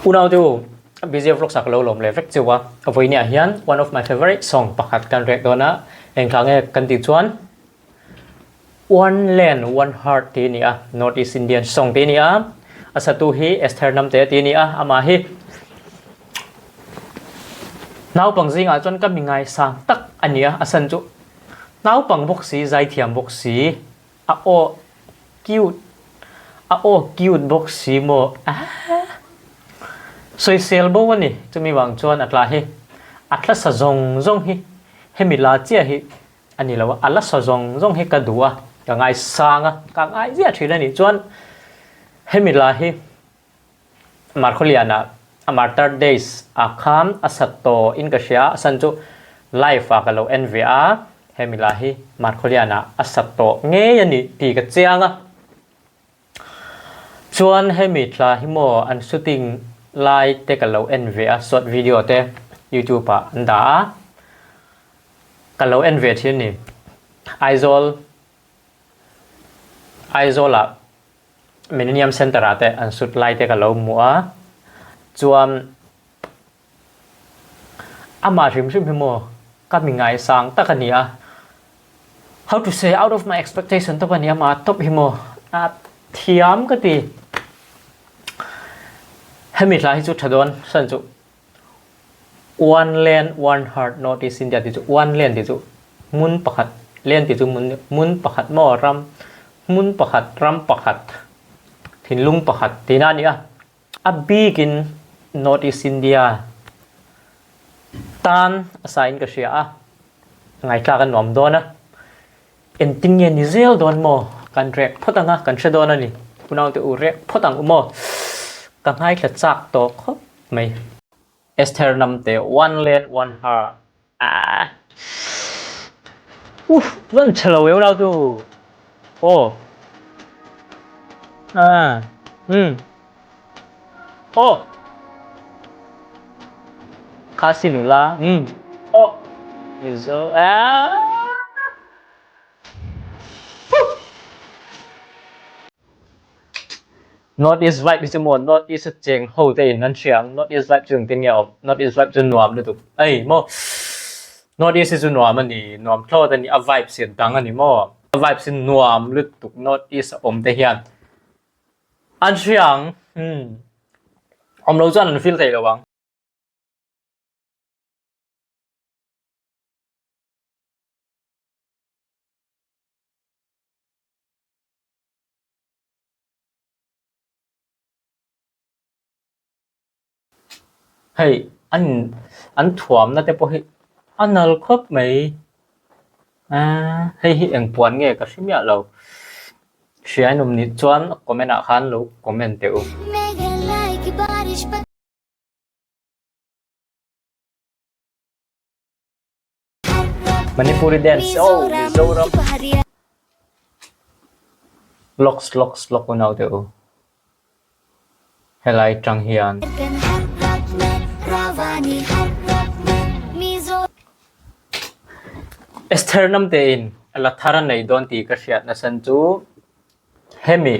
Unau te u, BJ Vlogs ah ka lo lawm leh vek cheu a, vawiin ah hian one of my favorite song pakhat kan rek dawn a, engthla nge kan tih chuan One Land One Heart tih a ni a, North East Indian song tih a ni a, a satu hi Esther Namte tih a ni a, amah hi naupang zingah chuan ka mi ngaisang tak a ni a, a san chu naupang bawk si, zaithiam bawk si, a aw cute, a aw cute bawk si maw aah sawisel bo a ni, chumi vang chuan a tla hi a tla sa zawng zawng hi hemi la chiah hi A ni lo a, a la sa zawng zawng hi ka duh a, ka ngaisang a, ka ngai ziah thin a nih chuan hemi la hi Markhawliana a Martyr Days ah khan a sa tawh in ka hria a, a san chu live ah ka lo en ve a, hemi la hi Markhawliana a sa tawh ngei a ni tih ka chiang a. Chuan hemi thla hi maw an shooting lai te ka lo en ve a, short video te youtube ah an dah a. Ka lo en ve thin a ni. Aizawl Aizawl ah Millennium Centre ah te an shoot lai te ka lo hmu a, chuan amah hrim hrim hi maw ka mi ngaisang tak a ni a, how to say out of my expectation tawp a ni amah tawp hi maw a thiam ka ti. Hemi hla hi chu tha dawn san chu. One land, one heart, North East India tih chu one land tih chu hmun pakhat, land tih chu hmun hmun pakhat maw ram hmun pakhat ram pakhat thinlung pakhat tihna a ni a. A bikin North East India tan a sain ka hria a, ngaitlak a nuam dawn a. Engtin nge ni zel dawn maw? Kan rek phawt ang a, kan hre dawn a ni. Unaute u rek phawt ang u maw? Ka ngaithla chak tawh khawp mai. Esther Namte one land one heart ah uff van chhe lo e unau tu aw ah um aw Khasi nula um aw Mizo ah North East vibe hi chu maw North East a cheng ho te in an hria ang North East vibe chu engtin nge a awm North East vibe chu nuam lutuk ei maw North East hi chu nuam a ni nuam thlawt a ni a vibe si dang a ni maw a vibe si nuam lutuk North East a awm te hian an hria ang umm awm lo chuan an feel thei lo ang. Hei an an thuamna te pawh hi a nal khawp mai aaa hei hi eng puan nge ka hre miah lo hria in awm nih chuan comment ah khan lo comment teh u. Manipuri dance oh Mizoram Locks locks lock unau te u helai tang hian Esther Namte in la thar a nei dawn tih ka hriat nasan chu hemi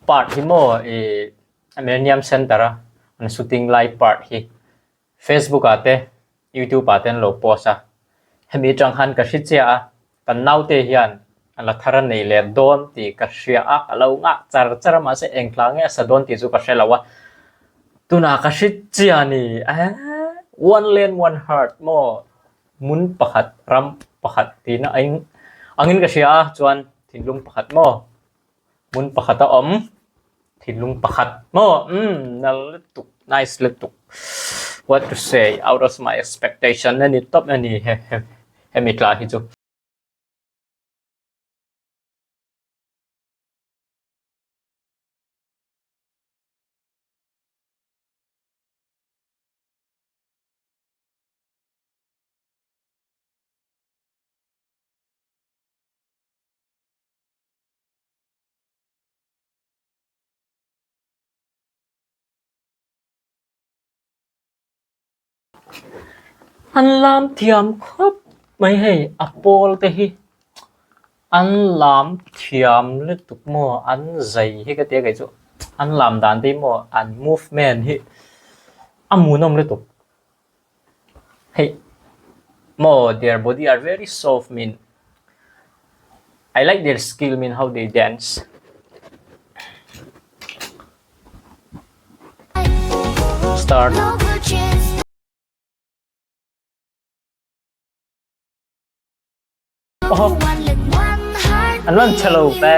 part hi maw ih Millennium Centre a an shooting lai part hi Facebook ah te YouTube ah te an lo post a, hemi atang khan ka hre chiah a, kan naute hian a la thar a nei leh dawn tih ka hria a, ka lo nghak char char a mahse eng tla nge a sa dawn tih chu ka hre lo a, tunah ka hre chiah a ni eeh one land one heart maw hmun pakhat ram pakhat tihna angin ka hria a chuan thinlung pakhat maw. Hmun pakhat a awm, thinlung pakhat maw umm nal lutuk nice lutuk what to say out of my expectation a ni tawp a ni he hemi tla hi chu. An lam thiam khawp mai hei a pawl te hi an lam thiam lutuk maw an zai hi ka tia kei chu. An lam dan te hi maw an movement hi a hmuhnawm lutuk. Hei maw their body are very soft mean I like their skill mean how they dance. Start. An rawn che lo ve.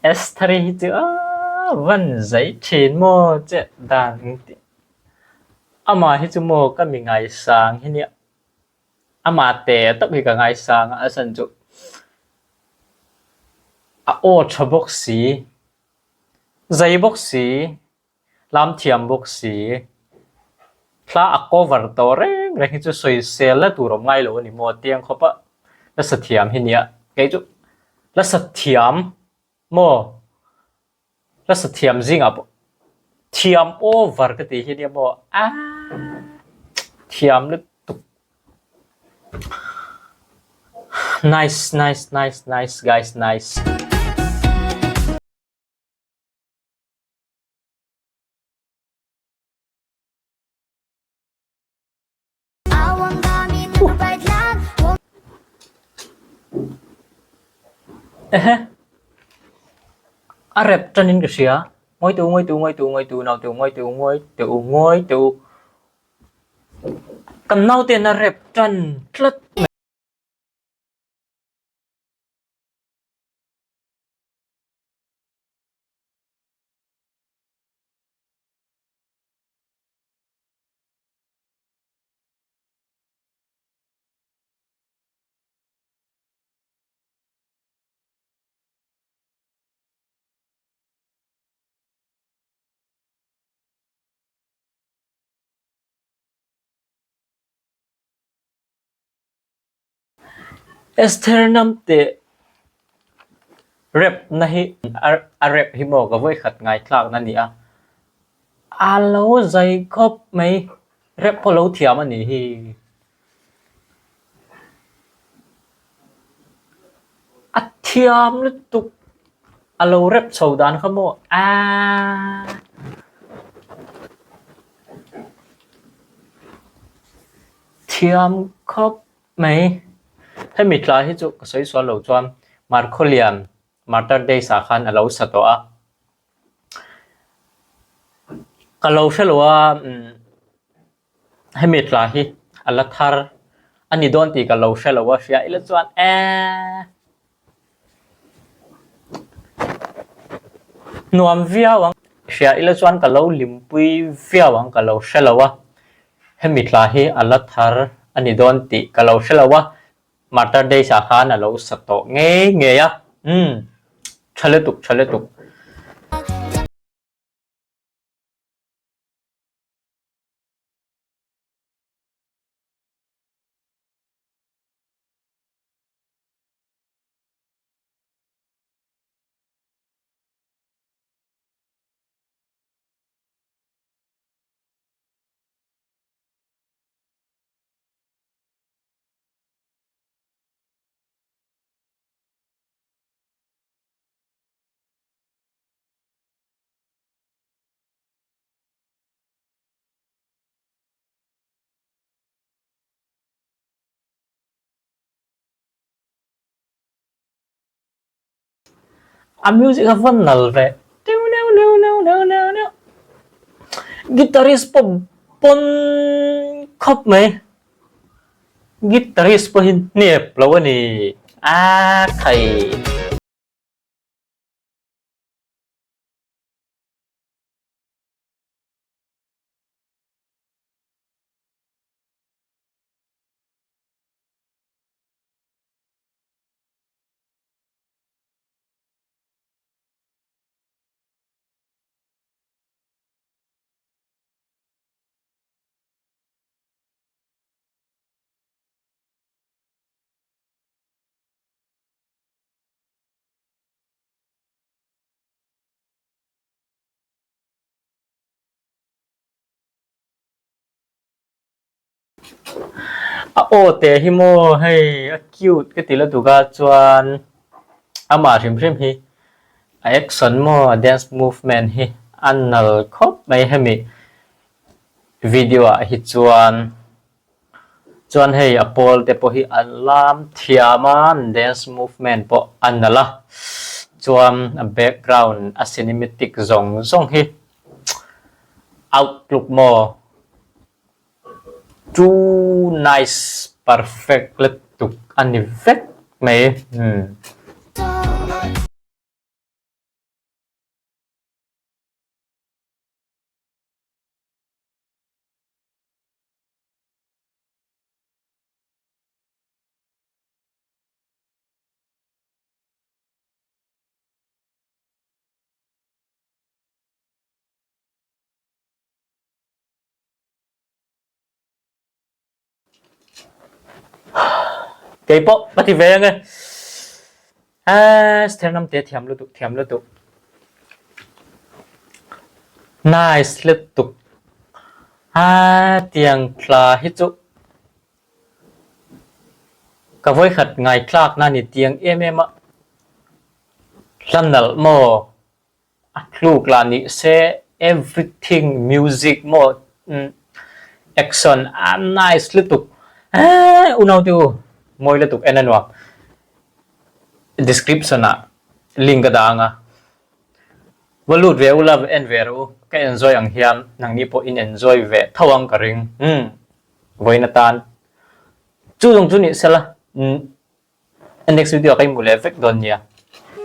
Esther hi chu van zei thin maw che dan amah hi chu maw ka mi ngaisang hi nia amah te tak hi ka ngaisang a a chhan chu a aw tha bawk si zei bawk si. Hlam thiam bawk si. Thla a cover tawh reng reng hi chu sawisel la tur awm ngai lo a ni maw tiang khawp a la sa thiam hi nia. Kei chu la sa thiam maw la sa thiam zingah pawh thiam over ka tih hi nia maw aaa thiam lutuk. Nice nice nice nice guys nice. Ehe a rep tanin ka hria ngawi teh u ngawi teh u ngawi teh u ngawi teh u naute u ngawi teh u ngawi teh u ngawi teh u kan naute in a rep tan tlat mai. Esther Namte rap na hi a rap hi maw ka vawikhat ngaihthlak na ni a, a lo zai khawp mai rap pawh lo thiam a nih hi. A thiam lutuk a lo rap chho dan kha maw aaa. Thiam khawp mai. Hemi tlai hi chu ka sawi sual lo chuan Markhawlian Martyr Days ah khan a lo sa tawh a. Ka lo hre lo a umm hemi tlai hi a la thar a ni dawn tih ka lo hre lo a hria ila chuan eee Nuam viau ang. Hria ila chuan ka lo hlimpui viau ang ka lo hre lo a, hemi tla hi a la thar a ni dawn tih ka lo hre lo a, Martyr Days ah khan a lo sa tawh ngei ngei a, umm tha lutuk tha lutuk. A music a va nal ve guitarist pawh pawn khawp mai guitarist pawh hi hnep lo a ni a khai. A aw te hi maw hei a cute ka ti lutuk a chuan. Amah hrim hrim hi a action maw a dance movement hi a nal khawp mai hemi video ah hi chuan chuan hei a pawl te pawh hi an lam thiam a an dance movement pawh a nalh a chuan a background a cinematic zawng zawng hi outlook maw Too nice perfect lutuk a ni vek mai. Kei pawh ka ti ve ang e. Aa Esther Namte thiam lutuk thiam lutuk. Nice lutuk. Aa tiang thla hi chu ka vawikhat ngaitlak na ni tiang em em a. Hla nalh maw? A tluk lah nih se everything music maw action a nice lutuk eee unau te u mawi lutuk en a nuam description ah link a dah ang a va lut ve ula va en ve rawh u ka enjoy ang hian nangni pawh in enjoy ve tho ang ka ring umm vawiin atan chu zawng chu nih sela next video ah ka inhmu leh vek dawn nia.